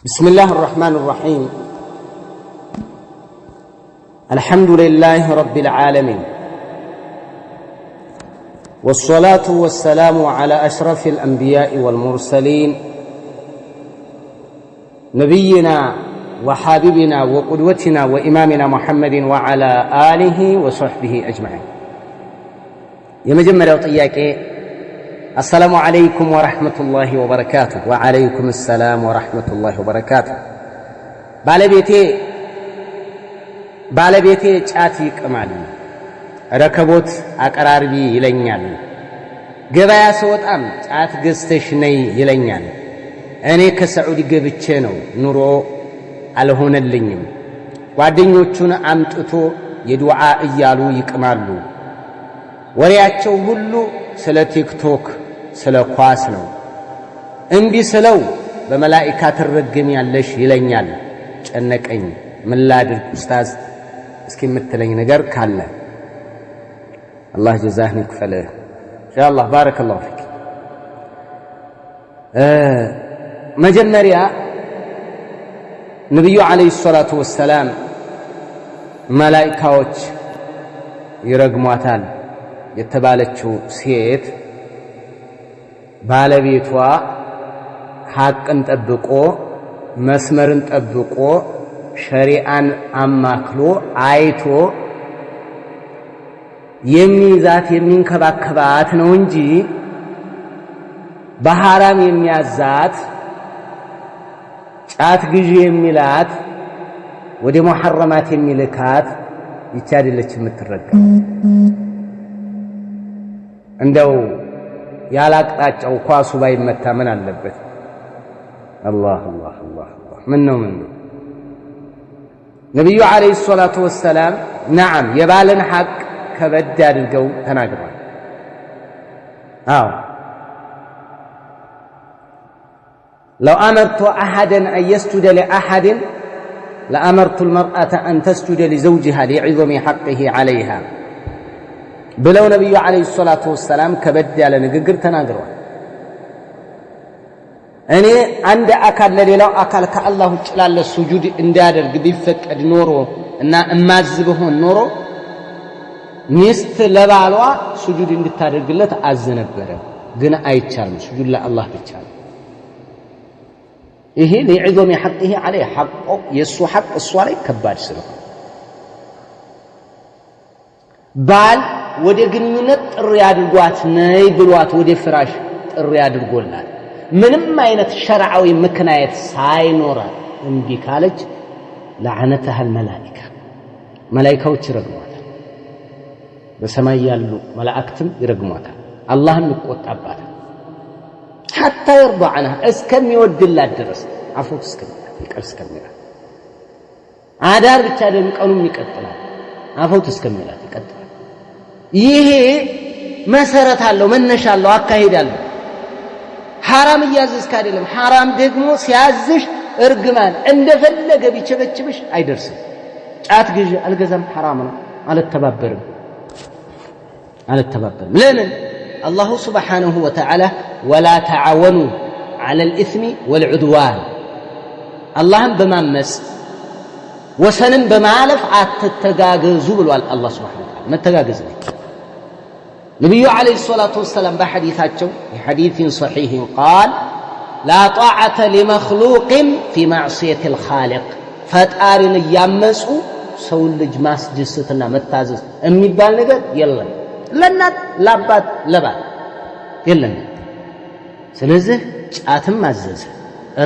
بسم الله الرحمن الرحيم. الحمد لله رب العالمين، والصلاة والسلام على أشرف الأنبياء والمرسلين، نبينا وحبيبنا وقدوتنا وإمامنا محمد وعلى آله وصحبه أجمعين. የመጀመሪያው ጥያቄ السلام عليكم ورحمة الله وبركاته። وعليكم السلام ورحمة الله وبركاته። ባለቤቴ ባለቤቴ ጫት ይቅማል፣ ረከቦት አቀራርቢ ይለኛል። ገበያ ስወጣም ጫት ገዝተሽ ነይ ይለኛል። እኔ ከሰዑዲ ገብቼ ነው፣ ኑሮ አልሆነልኝም። ጓደኞቹን አምጥቶ የዱዓ እያሉ ይቅማሉ። ወሬያቸው ሁሉ ስለ ቲክቶክ፣ ስለ ኳስ ነው። እምቢ ስለው በመላኢካ ትረገሚያለሽ ይለኛል። ጨነቀኝ። ምን ላድርግ ኡስታዝ? እስኪ የምትለኝ ነገር ካለ። አላህ ጀዛህን ይክፈልህ። ኢንሻአላህ بارك الله فيك። መጀመሪያ ነቢዩ عليه الصلاة والسلام መላኢካዎች ይረግሟታል የተባለችው ሴት ባለቤቷ ሐቅን ጠብቆ፣ መስመርን ጠብቆ፣ ሸሪአን አማክሎ አይቶ የሚይዛት የሚንከባከባት ነው እንጂ በሐራም የሚያዛት፣ ጫት ግዢ የሚላት፣ ወደ ሙሐረማት የሚልካት ይቺ አይደለች የምትረገም። እንደው ያለ አቅጣጫው ኳሱ ባይመታ ምን አለበት? አላህ አላህ አላህ! ምን ነው ምን ነው? ነቢዩ عليه الصلاة والسلام نعم የባልን ሐቅ ከበድ አድርገው ተናግረዋል። አዎ፣ لو أمرت أحدا أن يسجد لأحد لأمرت المرأة أن تسجد لزوجها لعظم حقه عليها ብለው ነቢዩ عليه الصلاة والسلام ከበድ ያለ ንግግር ተናግረዋል። እኔ አንድ አካል ለሌላው አካል ከአላህ ውጭ ላለ ሱጁድ እንዲያደርግ ቢፈቀድ ኖሮ እና እማዝ ብሆን ኖሮ ሚስት ለባሏ ሱጁድ እንድታደርግለት አዝ ነበረ። ግን አይቻልም። ሱጁድ ለአላህ ብቻ ነው። ይሄ لعظم حقه عليها ሐቆ የእሱ ሐቅ እሷ ላይ ከባድ ስለሆነ ባል ወደ ግንኙነት ጥሪ አድርጓት ነይ ብሏት ወደ ፍራሽ ጥሪ አድርጎላት ምንም አይነት ሸርዓዊ ምክንያት ሳይኖራት እምቢ ካለች لعنتها الملائكة፣ መላኢካዎች ይረግሟታል። በሰማይ ያሉ መላእክትም ይረግሟታል። አላህም ይቆጣባታል። حتى يرضى عنها እስከሚወድላት ድረስ፣ አፉ እስከሚላት፣ ይቅር እስከሚላት። አዳር ብቻ አይደለም፣ ቀኑም ይቀጥላል። አፉ እስከሚላት ይቀጥላል። ይሄ መሰረት አለው፣ መነሻ አለው፣ አካሄድ አለው። ሐራም እያዘዝክ አይደለም። ሐራም ደግሞ ሲያዝሽ እርግማን እንደፈለገ ቢቸበችብሽ አይደርስም። ጫት ግዢ፣ አልገዛም፣ ሐራም ነው፣ አልተባበርም፣ አልተባበርም። ለምን? الله سبحانه وتعالى ولا تعاونوا على الإثم والعدوان፣ አላህን በማመፅ ወሰንን በማለፍ አትተጋገዙ ብሏል። አላህ سبحانه وتعالى መተጋገዝ ነው። ነቢዩ عليه الصلاة والسلام በሐዲታቸው حديث صحيح قال لا طاعة لمخلوق في معصية الخالق፣ ፈጣሪን እያመፁ ሰውን ልጅ ማስደሰትና መታዘዝ የሚባል ነገር የለም። ለእናት፣ ለአባት፣ ለባል የለም። ስለዚህ ጫትም አዘዘ፣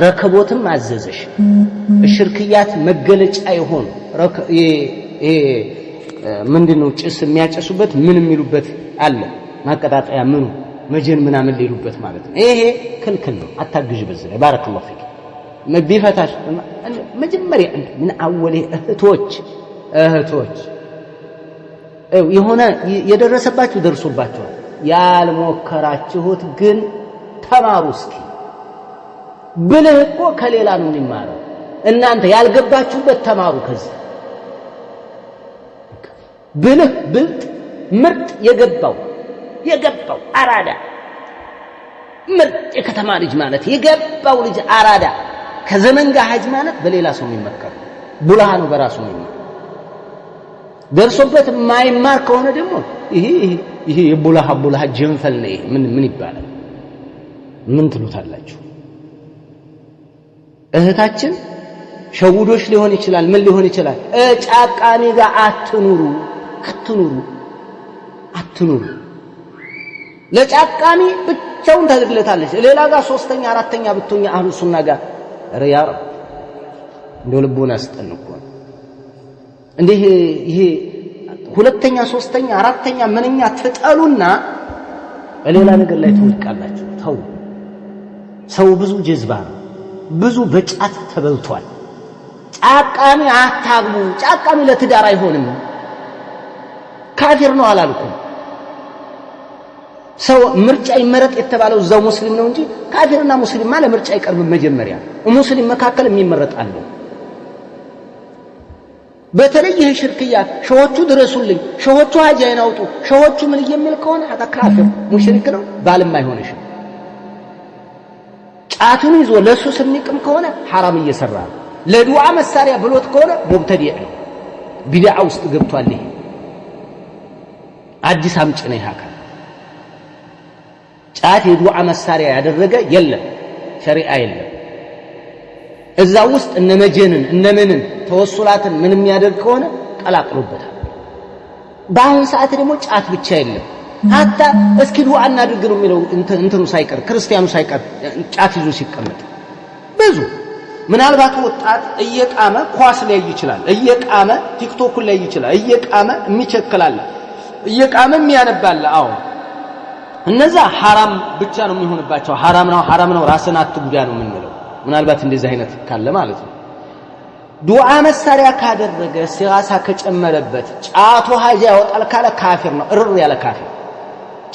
ረከቦትም አዘዘሽ፣ ሽርክያት መገለጫ የሆኑ ምንድነው ጭስ የሚያጨሱበት ምን የሚሉበት አለ፣ ማቀጣጠያ ምኑ መጀን ምናምን ሊሉበት ማለት ነው። ይሄ ክልክል ነው። አታግዥ በዚህ ላይ። بارك الله فيك። ቢፈታሽ መጀመሪያ ምን አወሌ እህቶች እህቶች የሆነ የደረሰባችሁ ደርሶባችኋል። ያልሞከራችሁት ግን ተማሩ እስኪ። ብልህ እኮ ከሌላ ነው የሚማረው። እናንተ ያልገባችሁበት ተማሩ። ከዚህ ብልህ ብልጥ ምርጥ የገባው የገባው አራዳ ምርጥ የከተማ ልጅ ማለት የገባው ልጅ አራዳ። ከዘመን ጋር ሀጅ ማለት በሌላ ሰው የሚመከር ቡልሃ ነው፣ በራሱ የሚማር ደርሶበት የማይማር ከሆነ ደግሞ ይሄ ይሄ የቡልሃ ቡልሃ ጀንፈል ነው። ይሄ ምን ምን ይባላል? ምን ትሉታላችሁ? እህታችን ሸውዶች ሊሆን ይችላል፣ ምን ሊሆን ይችላል። ጫቃሚ ጋር አትኑሩ፣ አትኑሩ፣ አትኑሩ። ለጫቃሚ ብቻውን ታድርግለታለች። ሌላ ጋር ሶስተኛ አራተኛ ብትሆኝ አህሉ ሱና ጋር ኧረ ያ ረብ እንደው ልቦና ስጠን እኮ እንዲህ ይሄ ሁለተኛ ሶስተኛ አራተኛ ምንኛ ትጠሉና ሌላ ነገር ላይ ትወድቃላችሁ። ተው። ሰው ብዙ ጀዝባ ነው፣ ብዙ በጫት ተበልቷል። ጫቃሚ አታግቡ። ጫቃሚ ለትዳር አይሆንም። ካፊር ነው አላልኩም። ሰው ምርጫ ይመረጥ የተባለው እዛው ሙስሊም ነው እንጂ ካፊርና ሙስሊምማ ለምርጫ አይቀርብም። መጀመሪያ ሙስሊም መካከል የሚመረጥ አለ። በተለይ ይህ ሽርክያ ሸሆቹ ድረሱልኝ፣ ሸሆቹ ሀጃይን አውጡ፣ ሸሆቹ ምን የሚል ከሆነ هذا ካፊር ሙሽሪክ ነው፣ ባልም አይሆንሽም። ጫቱን ይዞ ለሱስ የሚቅም ከሆነ ሐራም እየሰራ ነው። ለዱዓ መሳሪያ ብሎት ከሆነ ሙብተዲዕ ነው፣ ቢድዓ ውስጥ ገብቷል። ይሄ አዲስ አምጭ ነው። ይህ አካል ጫት የዱዓ መሳሪያ ያደረገ የለም፣ ሸሪዓ የለም። እዛ ውስጥ እነመጀንን እነምንን ተወሱላትን ምን የሚያደርግ ከሆነ ቀላቅሎበታል። በአሁን ሰዓት ደግሞ ጫት ብቻ የለም። حتى እስኪ ዱዓ እናድርግ ነው የሚለው እንትኑ ሳይቀር ክርስቲያኑ ሳይቀር ጫት ይዞ ሲቀመጥ ብዙ ምናልባት ወጣት እየቃመ ኳስ ሊያይ ይችላል፣ እየቃመ ቲክቶኩን ሊያይ ይችላል፣ እየቃመ የሚቸክላል፣ እየቃመ የሚያነባለ። አዎ እነዛ ሐራም ብቻ ነው የሚሆንባቸው። ሐራም ነው ሐራም ነው፣ ራስን አትጉዳ ነው የምንለው። ምናልባት እንደዚህ አይነት ካለ ማለት ነው። ዱዓ መሳሪያ ካደረገ ሲራሳ ከጨመረበት ጫቱ ሀጃ ያወጣል ካለ ካፊር ነው፣ እርር ያለ ካፊር።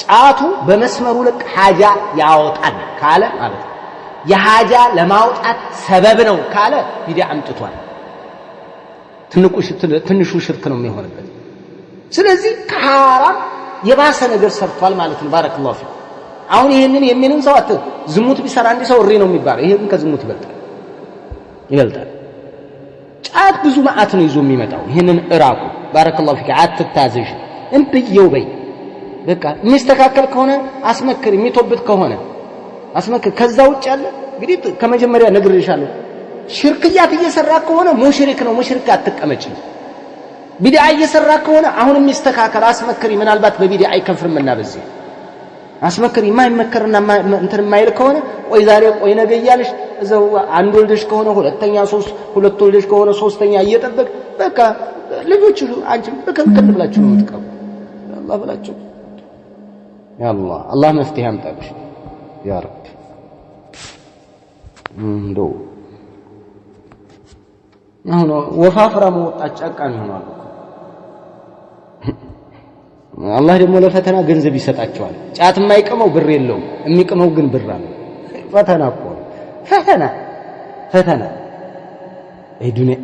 ጫቱ በመስመሩ ልክ ሀጃ ያወጣል ካለ ማለት ነው። የሀጃ ለማውጣት ሰበብ ነው ካለ ቢድዓ አምጥቷል። ትንሹ ሽርክ ነው የሚሆንበት። ስለዚህ ከሐራም የባሰ ነገር ሰርቷል ማለት ነው። بارك الله فيك። አሁን ይሄንን የሚልን ሰው አት ዝሙት ቢሰራ አንድ ሰው እሪ ነው የሚባለው። ይሄ ግን ከዝሙት ይበልጣል ይበልጣል። ጫት ብዙ መዓት ነው ይዞ የሚመጣው። ይሄንን እራቁ። بارك الله فيك። አትታዘዥ፣ እምብየው በይ። በቃ የሚስተካከል ከሆነ አስመክር፣ የሚቶብት ከሆነ አስመክር። ከዛ ውጭ ያለ እንግዲህ ከመጀመሪያ ነግሬሻለሁ። ሽርክያት እየሰራ ከሆነ ሙሽሪክ ነው፣ ሙሽሪክ አትቀመጭ። ቢድዓ እየሰራ ከሆነ አሁን የሚስተካከል አስመክሪ። ምናልባት በቢድዓ አይከፍርምና በዚህ አስመክሪ። የማይመከርና እንትን የማይል ከሆነ ቆይ ዛሬ ቆይ ነገ እያለሽ እዛው አንድ ወልደሽ ከሆነ ሁለተኛ ሶስት፣ ሁለት ወልደሽ ከሆነ ሶስተኛ እየጠበቅ በቃ ልጆች አንቺ በከልከል ብላችሁ ነው የምትቀሩ። አላህ ብላችሁ ያ አላህ አላህ መፍትሄ አምጣልሽ ያ ረብ። እንደው አሁን ወፋፍራ መወጣት ጫቃሚ ሆኗል እኮ። አላህ ደግሞ ለፈተና ገንዘብ ይሰጣቸዋል። ጫት የማይቅመው ብር የለውም፣ የሚቅመው ግን ብር አለው። ፈተና እኮ ነው። ፈተና ፈተና ዱንያ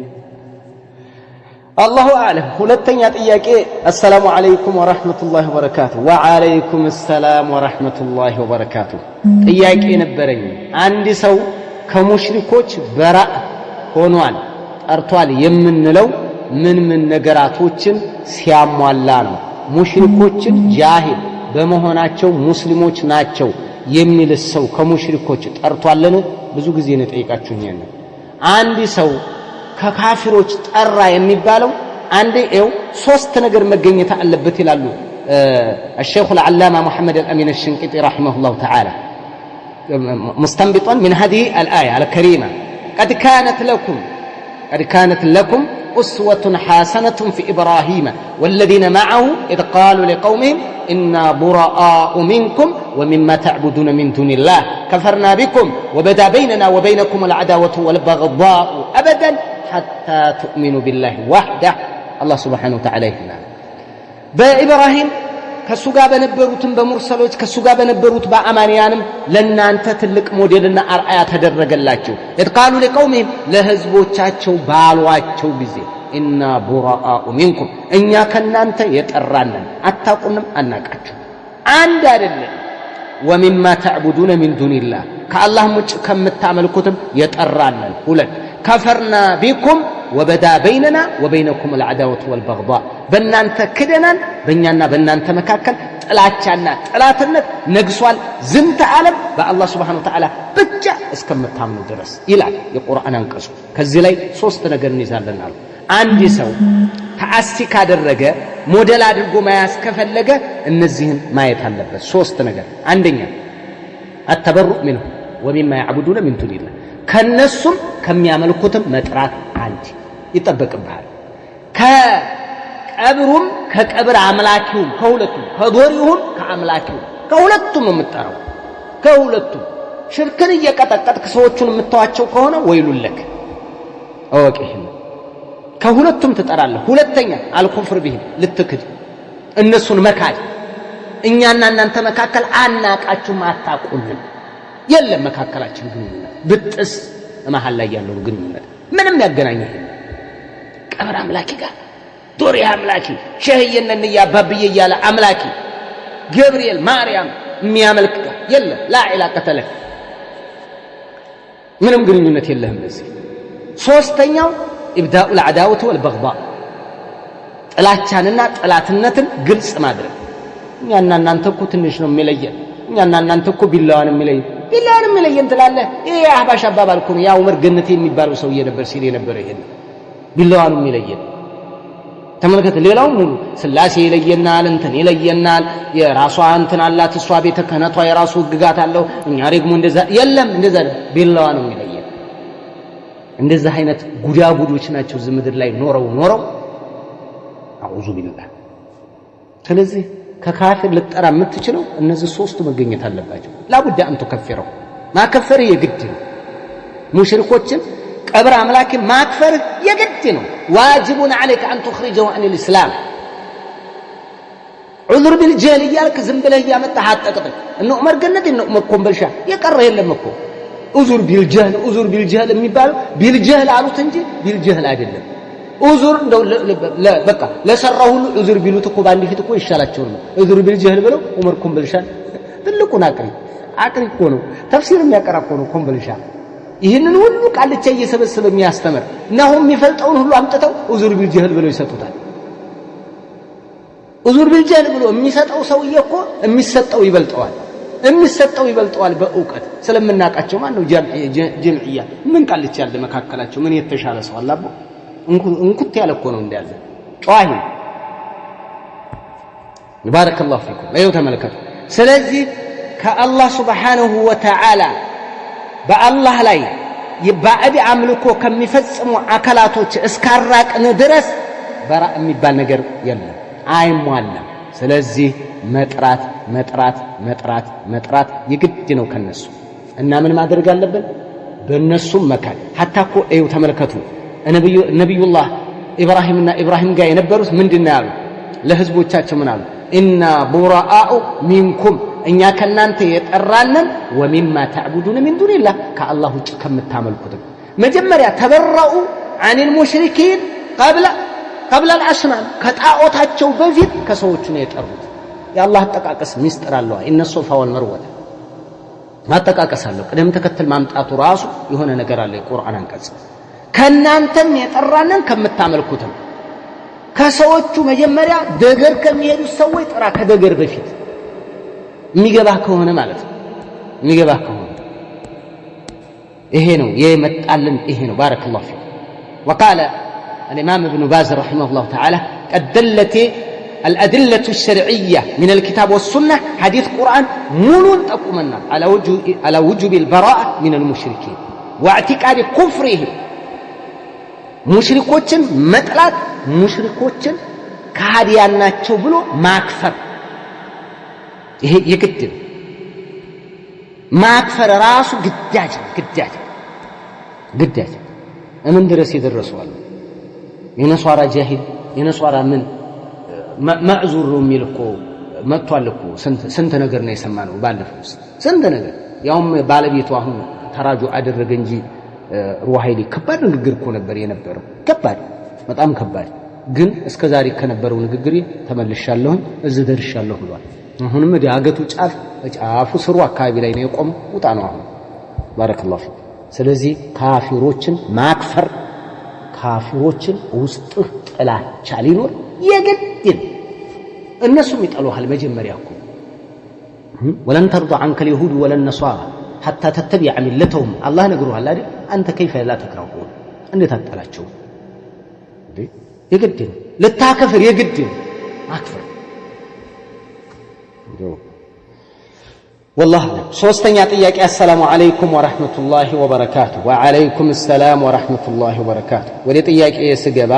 الله أعلم። ሁለተኛ ጥያቄ السلام عليكم ورحمة الله وبركاته። وعليكم السلام ورحمة الله وبركاته። ጥያቄ ነበረኝ። አንድ ሰው ከሙሽሪኮች በራእ ሆኗል ጠርቷል የምንለው ምን ምን ነገራቶችን ሲያሟላ ነው? ሙሽሪኮችን ጃሂል በመሆናቸው ሙስሊሞች ናቸው የሚል ሰው ከሙሽሪኮች ጠርቷልን? ብዙ ጊዜ ነው የጠየቃችሁኝ። አንድ ሰው ከካፊሮች ጠራ የሚባለው አንድ ኤው ሶስት ነገር መገኘት አለበት ይላሉ الشيخ العلامة محمد الأمين الشنقيطي رحمه الله تعالى مستنبطا من هذه الآية الكريمة قد كانت لكم أسوة حسنة في إبراهيم والذين معه إذ قالوا لقومهم إنا براء منكم ومما تعبدون من دون الله كفرنا بكم وبدا بيننا وبينكم العداوة والبغضاء أبدا حتى تؤمنوا بالله وحده። አላህ سبحانه وتعالى ይላል በኢብራሂም ከእሱ ጋር በነበሩትም በሙርሰሎች ከእሱ ጋር በነበሩት በአማንያንም ለእናንተ ትልቅ ሞዴልና አርአያ ተደረገላቸው። إذ قالوا لقومهم ለህዝቦቻቸው ባሏቸው ጊዜ إنا براء منكم እኛ ከእናንተ የጠራንን አታውቁንም፣ አናቃችሁ አንድ አይደለም። ومما تعبدون من دون الله ከአላህም ውጭ ከምታመልኩትም የጠራለን። ሁለት كفرنا بكم وبدا بيننا وبينكم العداوة والبغضاء በእናንተ ክደናል፣ በእኛና በእናንተ መካከል ጥላቻና ጥላትነት ነግሷል ዝንተ ዓለም በአላህ سبحانه وتعالى ብቻ እስከምታምኑ ድረስ ይላል የቁርአን አንቀጹ። ከዚህ ላይ ሶስት ነገር እንይዛለን አሉ። አንድ ሰው تأسي ካደረገ ሞዴል አድርጎ መያዝ ከፈለገ እነዚህን ማየት አለበት። ሶስት ነገር፣ አንደኛ التبرؤ منه ومما يعبدون من دون الله ከነሱም ከሚያመልኩትም መጥራት አንድ ይጠበቅብሃል። ከቀብሩም ከቀብር አምላኪውም ከሁለቱም ከዶሪውም ከአምላኪውም ከሁለቱም ነው የምትጠራው። ከሁለቱም ሽርክን እየቀጠቀጥክ ሰዎቹን የምተዋቸው ከሆነ ويل لك እወቅ። ይህን ከሁለቱም ትጠራለህ። ሁለተኛ الكفر بهم ልትክድ እነሱን መካድ። እኛና እናንተ መካከል አናቃችሁም አታቁንም፣ የለም መካከላችን ግንኙነት ብጥስ መሀል ላይ ያለውን ግንኙነት ምንም ያገናኘህ የለም። ቀብር አምላኪ ጋር ዶሪ አምላኪ ሸህየነን አባብዬ እያለ አምላኪ ገብርኤል ማርያም የሚያመልክ ጋር የለም። لا علاقة لك ምንም ግንኙነት የለህም። እዚህ ሶስተኛው إبداء العداوة والبغضاء ጥላቻንና ጥላትነትን ግልጽ ማድረግ። እኛና እናንተ እኮ ትንሽ ነው የሚለየን፣ እኛና እናንተ እኮ ቢላዋን የሚለየን ቢላዋን የሚለየን ትላለህ። ይሄ የአህባሽ አባባል እኮ ነው። ያ ዑመር ገነቴ የሚባለው ሰውዬ ነበር ሲል የነበረ ይሄን ቢላዋን የሚለየን ተመልከተ። ሌላውም ሙሉ ስላሴ ይለየናል፣ እንትን ይለየናል፣ የራሷ እንትን አላት እሷ ቤተ ክህነቷ የራሱ ህግጋት አለው። እኛ ደግሞ እንደዛ የለም፣ እንደዛ ቢላዋ ነው የሚለየን። እንደዛ አይነት ጉዳጉዶች ናቸው እዚህ ምድር ላይ ኖረው ኖረው أعوذ بالله። ስለዚህ ከካፊር ልጠራ የምትችለው እነዚህ ሶስቱ መገኘት አለባቸው። لا بد أن تكفره ማከፈርህ የግድ ነው። ሙሽሪኮችን ቀብር አምላኪ ማክፈርህ የግድ ነው። واجب عليك أن تخرجه عن الإسلام። عذر بالجهل እያልክ ዝም ብለህ እያመጣህ አጠቅጥቅ። እነ ዑመር ገነት እነ ዑመር ኮምበልሻ የቀረ የለም እኮ عذر بالجهل عذر بالجهل የሚባለው بالجهل አሉት እንጂ بالجهل አይደለም። عذر እንደው በቃ ለሰራው ሁሉ عذر ቢሉት እኮ በአንድ ፊት እኮ ይሻላቸው ነው። عذر بالجهل ብለው ዑመር ኮምበልሻን ትልቁን አቅሪ አቅሪ እኮ ነው፣ ተፍሲር የሚያቀራ እኮ ነው ኮምበልሻ። ይህንን ሁሉ ቃልቻ እየሰበሰበ የሚያስተምር እና አሁን የሚፈልጠውን ሁሉ አምጥተው عذر بالجهل ብለው ይሰጡታል። عذر بالجهل ብሎ የሚሰጠው ሰውዬ እኮ የሚሰጠው ይበልጠዋል፣ የሚሰጠው ይበልጠዋል በእውቀት ስለምናውቃቸው። ማን ነው ጀምዕያ ምን ቃልቻ ያለ መካከላቸው ምን የተሻለ ሰው አለ? አቦ እንኩት ያለ እኮ ነው እንደያዘ ጨዋሂ። بارك الله فيكم። ይኸው ተመልከቱ። ስለዚህ ከአላህ سبحانه وتعالى በአላህ ላይ ባዕድ አምልኮ ከሚፈጽሙ አካላቶች እስካራቅን ድረስ በራእ የሚባል ነገር የለም፣ አይሟላም። ስለዚህ መጥራት መጥራት መጥራት መጥራት የግድ ነው ከነሱ እና ምን ማድረግ አለብን? በእነሱም መካድ። ሐታ እኮ እዩ ተመልከቱ፣ ነቢዩላህ ኢብራሂምና ኢብራሂም ጋር የነበሩት ምንድን ነው ያሉ? ለህዝቦቻቸው ምን አሉ? ኢና ቡራአኡ ሚንኩም እኛ ከእናንተ የጠራንን ወሚማ ተዕቡዱነ ሚን ዱኒላህ ከአላህ ውጭ ከምታመልኩትም። መጀመሪያ ተበረኡ አኒል ሙሽሪኪን ቀብለ አልአስናም ከጣዖታቸው በፊት ከሰዎቹ ነው የጠሩት። የአላህ አጠቃቀስ ሚስጥር አለዋ። ኢነ ሶፋ ወልመርወተ ማጠቃቀስ አለው። ቅደም ተከተል ማምጣቱ ራሱ የሆነ ነገር አለ። የቁርአን አንቀጽ ከእናንተም የጠራንን ከምታመልኩትም ከሰዎቹ መጀመሪያ ደገር ከሚሄዱት ሰዎች ጥራ፣ ከደገር በፊት የሚገባህ ከሆነ ማለት ነው። የሚገባህ ከሆነ ይሄ ነው የመጣልን፣ ይሄ ነው። بارك الله فيكم። وقال الإمام ابن باز رحمه الله تعالى قد دلت الأدلة الشرعية من الكتاب والسنة ሐዲስ ቁርአን ሙሉን ጠቁመናል። على وجوب البراءة من المشركين واعتقاد كفرهم ሙሽሪኮችን መጥላት ሙሽሪኮችን ከሃዲያን ናቸው ብሎ ማክፈር ይሄ የግድ ነው። ማክፈር ራሱ ግዳጅ ግዳጅ ግዳጅ። እምን ድረስ የደረሱ አሉ። የነሷራ ጃሂል የነሷራ ምን ማዕዙር ነው የሚል እኮ መጥቷል እኮ። ስንት ነገር ነው የሰማነው ባለፈው ስንት ነገር። ያውም ባለቤቱ አሁን ተራጁ አደረገ እንጂ ሩሃይሊ ከባድ ንግግር እኮ ነበር የነበረው። ከባድ በጣም ከባድ። ግን እስከ ዛሬ ከነበረው ንግግሬ ተመልሻለሁኝ እዚህ ደርሻለሁ ብሏል። አሁንም ዳገቱ ጫፍ ጫፉ ስሩ አካባቢ ላይ ነው የቆመው። ውጣ ነው አሁን። بارك الله فيك። ስለዚህ ካፊሮችን ማክፈር፣ ካፊሮችን ውስጥህ ጥላቻ ሊኖር የግድ ነው። እነሱም ይጠሉሃል። መጀመሪያ እኮ ولن ترضى عنك اليهود ولا النصارى حتى تتبع ملتهم አላህ ነግሮሃል አይደል? አንተ كيف لا تكرههم እንዴት አትጠላቸው? የግድ ነው። ልታከፍር የግድ ነው። አክፍር። والله أعلم። ሶስተኛ ጥያቄ السلام عليكم ورحمة الله وبركاته። وعليكم السلام ورحمة الله وبركاته። ወደ ጥያቄ ስገባ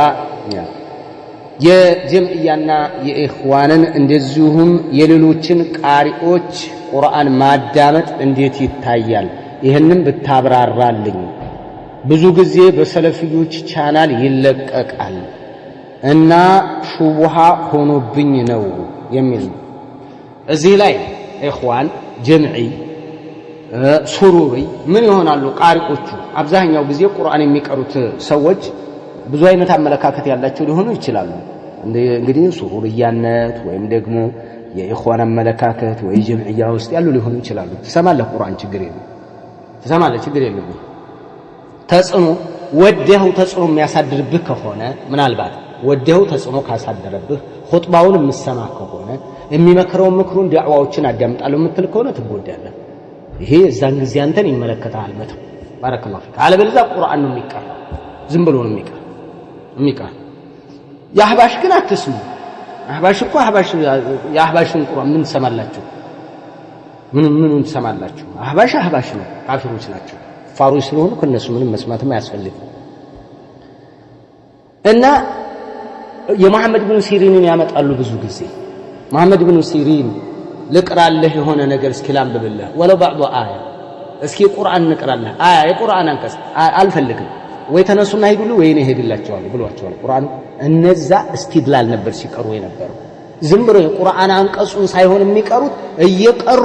የጀምዕያና የኢኽዋንን እንደዚሁም የሌሎችን ቃሪዎች ቁርአን ማዳመጥ እንዴት ይታያል? ይህንም ብታብራራልኝ። ብዙ ጊዜ በሰለፊዮች ቻናል ይለቀቃል እና ሹቡሃ ሆኖብኝ ነው የሚል ነው። እዚህ ላይ ኢኽዋን፣ ጀምዒ፣ ሱሩሪ ምን ይሆናሉ? ቃሪዎቹ አብዛኛው ጊዜ ቁርአን የሚቀሩት ሰዎች ብዙ አይነት አመለካከት ያላቸው ሊሆኑ ይችላሉ። እንግዲህ ሱሩርያነት ወይም ደግሞ የኢኽዋን አመለካከት ወይ ጀምዕያ ውስጥ ያሉ ሊሆኑ ይችላሉ። ትሰማለህ፣ ቁርአን ችግር የለም፣ ትሰማለህ፣ ችግር የለም። ተጽዕኖ ወደኸው ተጽዕኖ የሚያሳድርብህ ከሆነ፣ ምናልባት ወደኸው ተጽዕኖ ካሳደረብህ፣ ኹጥባውን የምሰማ ከሆነ፣ የሚመክረውን ምክሩን ዳዕዋዎችን አዳምጣለሁ የምትል ከሆነ ትጎዳለህ። ይሄ እዛን ጊዜ አንተን ይመለከታል። መተው بارك الله فيك። አለበለዚያ ቁርአን ነው የሚቀራው፣ ዝም ብሎ ነው የሚቀር። የአህባሽ ግን አትስሙ። አህባሽ እኮ አህባሽ የአህባሽን ቁርአን ምን ትሰማላችሁ? ምን ምኑን ትሰማላችሁ? አህባሽ አህባሽ ነው፣ ካፊሮች ናቸው። ፋሮች ስለሆኑ ከነሱ ምንም መስማትም አያስፈልግም። እና የመሐመድ ብኑ ሲሪንን ያመጣሉ ብዙ ጊዜ። መሐመድ ብኑ ሲሪን ልቅራለህ የሆነ ነገር እስኪ ላንብብልህ፣ ولو بعض آية፣ እስኪ ቁርአን እንቅራለህ፣ አያ የቁርአን አንቀጽ አልፈልግም፣ ወይ ተነሱና ሂዱልህ ወይ እኔ እሄድላቸዋለሁ ብሏቸዋል። ቁርአን እነዛ استدلال ነበር ሲቀሩ የነበረው። ዝም ብሎ የቁርአን አንቀጹን ሳይሆን የሚቀሩት እየቀሩ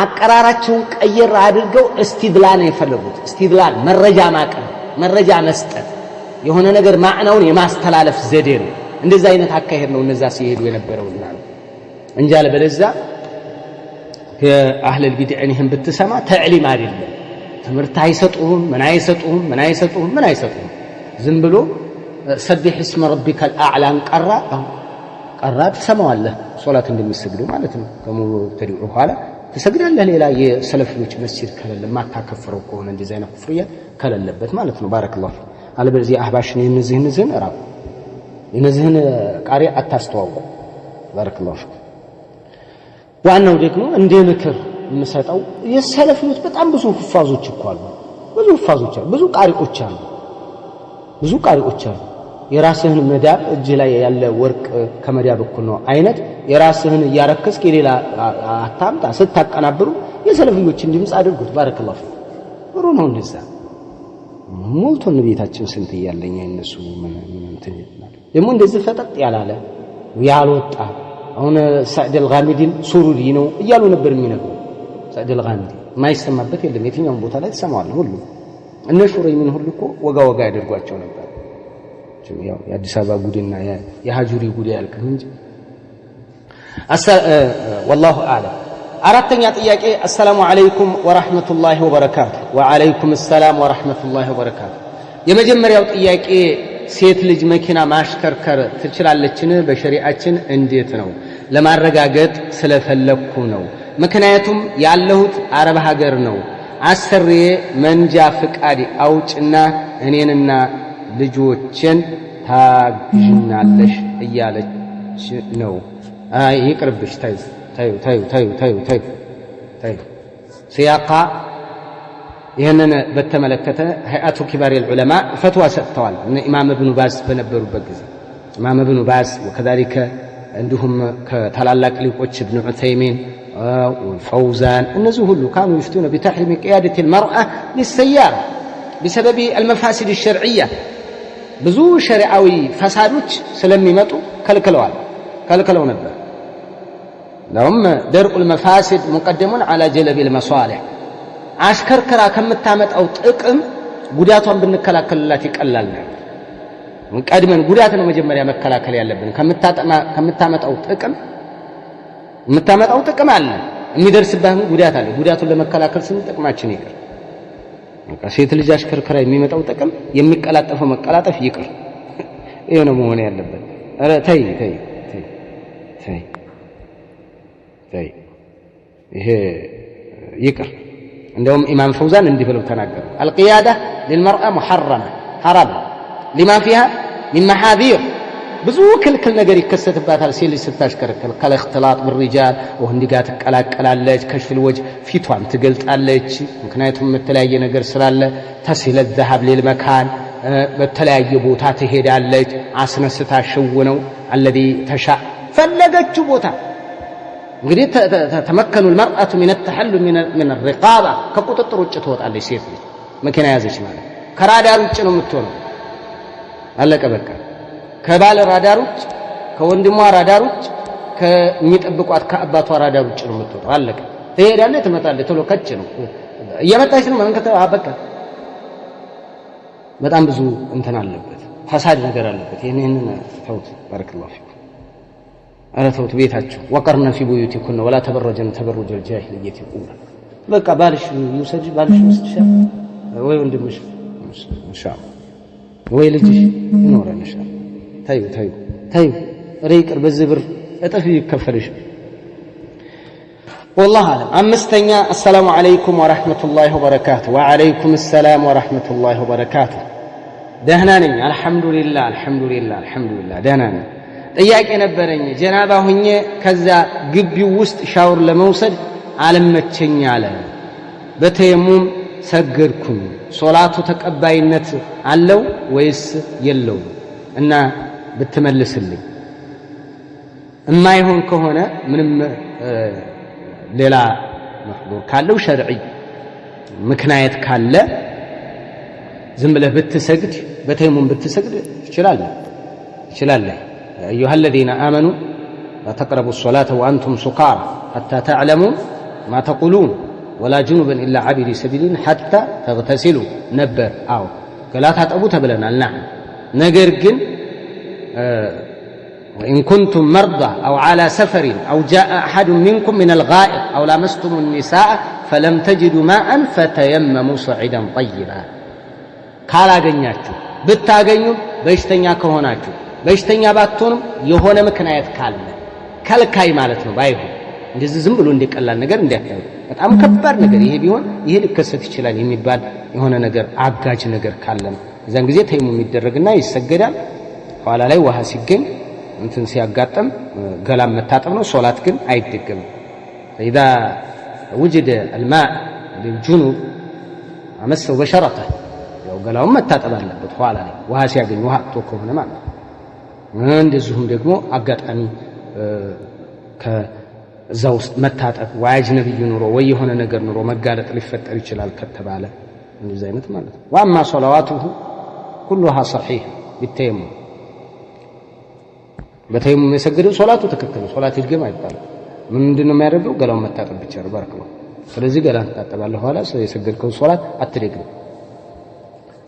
አቀራራቸውን ቀየር አድርገው استدلال ነው የፈለጉት። استدلال መረጃ ማቅረብ፣ መረጃ መስጠት፣ የሆነ ነገር ማዕናውን የማስተላለፍ ዘዴ ነው። እንደዛ አይነት አካሄድ ነው እነዛ ሲሄዱ የነበረውና ነው እንጂ አለበለዚያ ከአህለል ቢድዕን ይህን ብትሰማ تعليم አይደለም። ትምህርት አይሰጡህም፣ ምን አይሰጡህም፣ ምን አይሰጡህም፣ ምን አይሰጡህም። ዝም ብሎ سبح اسم ربك الأعلى ን ቀራ ቀራ ትሰማዋለህ። ሶላት እንደሚሰግደው ማለት ነው። ከሙብተዲዑ በኋላ ትሰግዳለህ። ሌላ የሰለፊዎች መስጂድ ከሌለ ማታከፍረው ከሆነ እንደዚህ አይነት ኩፍርያ ከሌለበት ማለት ነው። بارك الله فيك። አለበለዚያ አህባሽን የነዚህን ራቁ፣ የነዚህን ቃሪ አታስተዋውቁ። بارك الله فيك። ዋናው ደግሞ እንደ ምክር የምሰጠው የሰለፊዎች በጣም ብዙ ሁፋዞች እኮ አሉ። ብዙ ሁፋዞች አሉ። ብዙ ቃሪዎች አሉ። ብዙ ቃሪዎች አሉ። የራስህን መዳብ እጅህ ላይ ያለ ወርቅ ከመዳብ እኩል ነው አይነት የራስህን እያረከስክ የሌላ አታምጣ። ስታቀናብሩ የሰለፊዎችን ድምፅ አድርጉት። بارك الله فيك። ጥሩ ነው እንደዛ ሞልቶን ቤታችን ስንት እያለኛ እነሱ ምን እንትን ደግሞ እንደዚህ ፈጠጥ ያላለ ያልወጣ አሁን ሳዕድ አልጋሚዲን ሱሩሪ ነው እያሉ ነበር የሚነግሩ። ሳዕድ አልጋሚዲ የማይሰማበት የለም። የትኛውም ቦታ ላይ ትሰማዋለህ። ሁሉ እነ ሹረይምን ሁሉ እኮ ወጋ ወጋ ያደርጓቸው ነበር። ያው የአዲስ አበባ ጉድና የሀጁሪ ጉድ አያልቅም እንጂ والله أعلم። አራተኛ ጥያቄ السلام عليكم ورحمة الله وبركاته። وعليكم السلام ورحمة الله وبركاته። የመጀመሪያው ጥያቄ ሴት ልጅ መኪና ማሽከርከር ትችላለችን? በሸሪዓችን እንዴት ነው? ለማረጋገጥ ስለፈለግኩ ነው። ምክንያቱም ያለሁት አረብ ሀገር ነው። አሰሪዬ መንጃ ፍቃድ አውጭና እኔንና ልጆችን ታግዥናለሽ እያለች ነው። አይ ይቅርብሽ፣ ታዩ ታዩ ታዩ ታዩ ታዩ ታዩ ታዩ سياقة ይህንን በተመለከተ هيئة كبار العلماء ፈትዋ ሰጥተዋል። እነ ኢማም እብኑ ባዝ በነበሩበት ጊዜ ኢማም እብኑ ባዝ وكذلك እንዲሁም ከታላላቅ ሊቆች እብኑ ዑተይሚን፣ ፈውዛን እነዚህ ሁሉ كانوا يفتون بتحريم قيادة المرأة للسيارة بسبب المفاسد الشرعية ብዙ ሸሪዓዊ ፈሳዶች ስለሚመጡ ከልክለዋል ከልክለው ነበር። ለውም درء المفاسد مقدم على جلب المصالح አሽከርክራ ከምታመጣው ጥቅም ጉዳቷን ብንከላከልላት ይቀላል ነው። ቀድመን ጉዳት ነው መጀመሪያ መከላከል ያለብን። ከምታመጣው ጥቅም የምታመጣው ጥቅም አለ። የሚደርስብህ ጉዳት አለ። ጉዳቱን ለመከላከል ስንል ጥቅማችን ይቅር። በቃ ሴት ልጅ አሽከርክራ የሚመጣው ጥቅም የሚቀላጠፈው መቀላጠፍ ይቅር። ይሄ ነው መሆን ያለበት። ኧረ ተይ ተይ ተይ ተይ ተይ፣ ይሄ ይቅር። እንደውም ኢማም ፈውዛን እንዲህ ብለው ተናገሩ። القيادة للمرأة محرمة ሐራም لما فيها من محاذير ብዙ ክልክል ነገር ይከሰትባታል ሴት ልጅ ስታሽከረክር። كالاختلاط بالرجال ወንድ ጋር ትቀላቀላለች። كشف الوجه ፊቷን ትገልጣለች። ምክንያቱም የተለያየ ነገር ስላለ تسهيل الذهاب للمكان በተለያየ ቦታ ትሄዳለች። አስነስታ ሽው ነው الذي تشاء ፈለገችው ቦታ እንግዲህ تتمكن المرأة من التحلل من الرقابة ከቁጥጥር ውጭ ትወጣለች። ሴት ልጅ መኪና ያዘች ማለት ከራዳር ውጭ ነው የምትሆነው። አለቀ በቃ። ከባል ራዳር ውጭ፣ ከወንድሟ ራዳር ውጭ፣ ከሚጠብቋት ከአባቷ ራዳር ውጭ ነው የምትወጣው። አለቀ። ትሄዳለች፣ ትመጣለች። ቶሎ ከች ነው እየመጣች ነው። መንከተ በቃ በጣም ብዙ እንትን አለበት፣ فساد ነገር አለበት። ይህንን ተውት። بارك الله فيكم። ኧረ ተውት ቤታችሁ። وقرن في بيوتكن ولا تبرجن تبرج الجاهلية الأولى። በቃ ባልሽ ይውሰድ፣ ባልሽ ይወስድሻል፣ ወይ ወንድምሽ ኢንሻአላህ፣ ወይ ልጅሽ ይኖረን ኢንሻአላህ። ታዩ ታዩ ታዩ። ኧረ ይቅር፣ በዚህ ብር እጥፍ ይከፈልሽ። والله أعلم። አምስተኛ السلام عليكم ورحمة الله وبركاته። وعليكم السلام ورحمة الله وبركاته። ደህና ነኝ አልሐምዱሊላህ፣ አልሐምዱሊላህ፣ አልሐምዱሊላህ ደህና ነኝ። ጥያቄ ነበረኝ። ጀናባ ሁኜ ከዛ ግቢው ውስጥ ሻወር ለመውሰድ አልመቸኝ አለ። በተየሙም ሰገድኩኝ። ሶላቱ ተቀባይነት አለው ወይስ የለውም? እና ብትመልስልኝ። እማይሆን ከሆነ ምንም ሌላ محظور ካለው شرعي ምክንያት ካለ ዝም ብለህ ብትሰግድ በተየሙም ብትሰግድ ትችላለህ ትችላለህ። أيها الذين آمنوا لا تقربوا الصلاة وأنتم سكارى حتى تعلموا ما تقولون ولا جنبا إلا عابري سبيل حتى تغتسلوا ነበር። አዎ ገላ ታጠቡ ተብለናል። نعم ነገር ግን وإن كنتم مرضى أو على سفر أو جاء أحد منكم من الغائط أو لامستم النساء فلم تجدوا ماء فتيمموا صعيدا طيبا። ካላገኛችሁ ብታገኙም በሽተኛ ከሆናችሁ በሽተኛ ባትሆኑም የሆነ ምክንያት ካለ ከልካይ ማለት ነው። ባይሆን እንደዚህ ዝም ብሎ እንደቀላል ነገር እንዲያታዩ በጣም ከባድ ነገር ይሄ ቢሆን ይሄ ሊከሰት ይችላል የሚባል የሆነ ነገር አጋጅ ነገር ካለ ነው። እዛን ጊዜ ተይሙም ይደረግና ይሰገዳል። ኋላ ላይ ውሃ ሲገኝ እንትን ሲያጋጥም ገላም መታጠብ ነው። ሶላት ግን አይደገምም። فإذا وجد الماء للجنب أمسه بشرته ያው ገላውን መታጠብ አለበት። ኋላ ላይ ውሃ ሲያገኝ ውሃ አጥቶ ከሆነ ማለት ነው። እንደዚሁም ደግሞ አጋጣሚ ከዛ ውስጥ መታጠብ ወይ አጅነቢይ ኑሮ ወይ የሆነ ነገር ኑሮ መጋለጥ ሊፈጠር ይችላል ከተባለ እንደዚህ አይነት ማለት ነው። وأما صلاته كلها صحيح بالتيمم በተየሙም የሰገደው ሶላቱ ትክክል ነው። ሶላት ይድገም አይባልም። ምንድን ነው የሚያደርገው? ገላውን መታጠብ ብቻ ነው። بارك الله። ስለዚህ ገላን ትታጠባለህ፣ ኋላ የሰገድከውን ሶላት አትደግም፣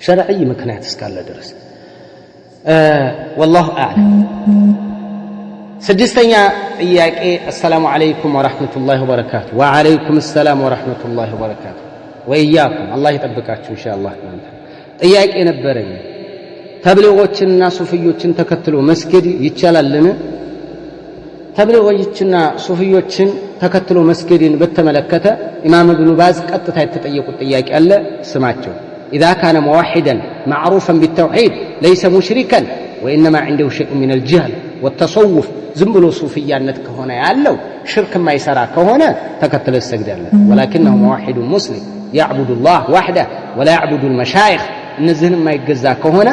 شرعي ምክንያት እስካለ ድረስ። والله أعلم። ስድስተኛ ጥያቄ السلام عليكم ورحمة الله وبركاته። وعليكم السلام ورحمة الله وبركاته። وإياكم አላህ ይጠብቃችሁ ኢንሻአላህ። እናንተ ጥያቄ ነበረኝ። ተብሊጎችንና ሱፍዮችን ተከትሎ መስገድ ይቻላልን? ተብሊጎችና ሱፍዮችን ተከትሎ መስገድን በተመለከተ ኢማም እብኑ ባዝ ቀጥታ የተጠየቁት ጥያቄ አለ። ስማቸው إذا كان موحدا معروفا بالتوحيد ليس مشركا وإنما عنده شيء من الجهل والتصوف ዝም ብሎ ሱፍያነት ከሆነ ያለው ሽርክ የማይሰራ ከሆነ ተከትለ ትሰግዳለህ። ولكنه موحد مسلم يعبد الله وحده ولا يعبد المشايخ እነዚህን የማይገዛ ከሆነ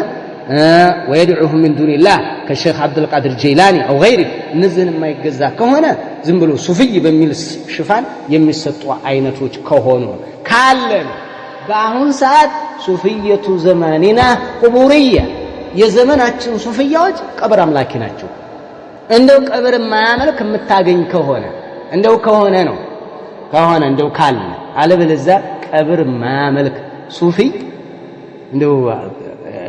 ويدعوهم من دون الله كالشيخ ዓብዱልቃድር ጀይላኒ أو غيره እነዚህን የማይገዛ ከሆነ ዝም ብሎ ሱፍይ በሚል ሽፋን የሚሰጡ አይነቶች ከሆኑ ካለ ነው። በአሁን ሰዓት صوفية زماننا قبورية የዘመናችን ሱፍያዎች ቀብር አምላኪ ናቸው። እንደው ቀብር የማያመልክ የምታገኝ ከሆነ እንደው ከሆነ ነው ከሆነ እንደው ካለ፣ አለበለዚያ ቀብር የማያመልክ ሱፊ እንደው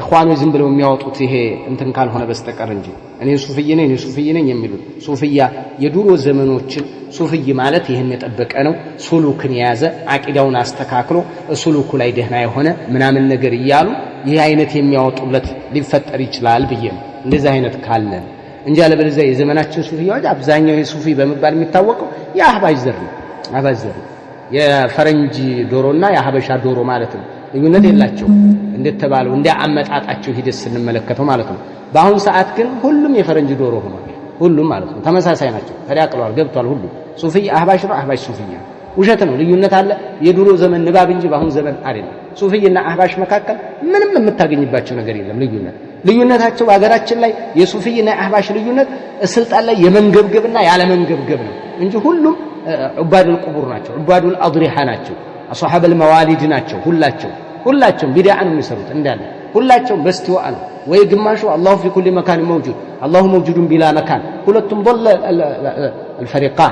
ኢኽዋኖች ዝም ብለው የሚያወጡት ይሄ እንትን ካልሆነ በስተቀር እንጂ እኔ ሱፍይ ነኝ እኔ ሱፍይ ነኝ የሚሉት ሱፍያ የድሮ ዘመኖችን ሱፍይ ማለት ይህን የጠበቀ ነው፣ ሱሉክን የያዘ አቂዳውን አስተካክሎ ሱሉኩ ላይ ደህና የሆነ ምናምን ነገር እያሉ ይህ አይነት የሚያወጡለት ሊፈጠር ይችላል ብዬ ነው። እንደዚህ አይነት ካለን እንጂ አለበለዚያ የዘመናችን ሱፍያዎች አብዛኛው የሱፊ በመባል የሚታወቀው የአህባሽ ዘር ነው። አህባሽ ዘር ነው። የፈረንጅ ዶሮና የሀበሻ ዶሮ ማለት ነው። ልዩነት የላቸው እንደተባለው እንደ አመጣጣቸው ሂደት ስንመለከተው ማለት ነው። በአሁን ሰዓት ግን ሁሉም የፈረንጅ ዶሮ ሆኗል። ሁሉም ማለት ነው ተመሳሳይ ናቸው። ተዳቅለዋል፣ ገብቷል። ሁሉም ሱፍይ አህባሽ ነው፣ አህባሽ ሱፍያ ውሸት ነው። ልዩነት አለ። የድሮ ዘመን ንባብ እንጂ በአሁን ዘመን አይደለም። ሱፍይና አህባሽ መካከል ምንም የምታገኝባቸው ነገር የለም። ልዩነታቸው በሀገራችን ላይ የሱፍይና የአህባሽ ልዩነት ስልጣን ላይ የመንገብገብና ያለመንገብገብ ነው እንጂ ሁሉም عباد القبور ናቸው፣ عباد الأضرحة ናቸው፣ أصحاب الموالد ናቸው። ሁላቸውም ቢድዓ ነው የሚሰሩት እንዳለ ሁላቸውም በስቲዋ ነው ወይ ግማሹ الله في كل مكان موجود الله موجود بلا مكان ሁለቱም ضل الفريقان።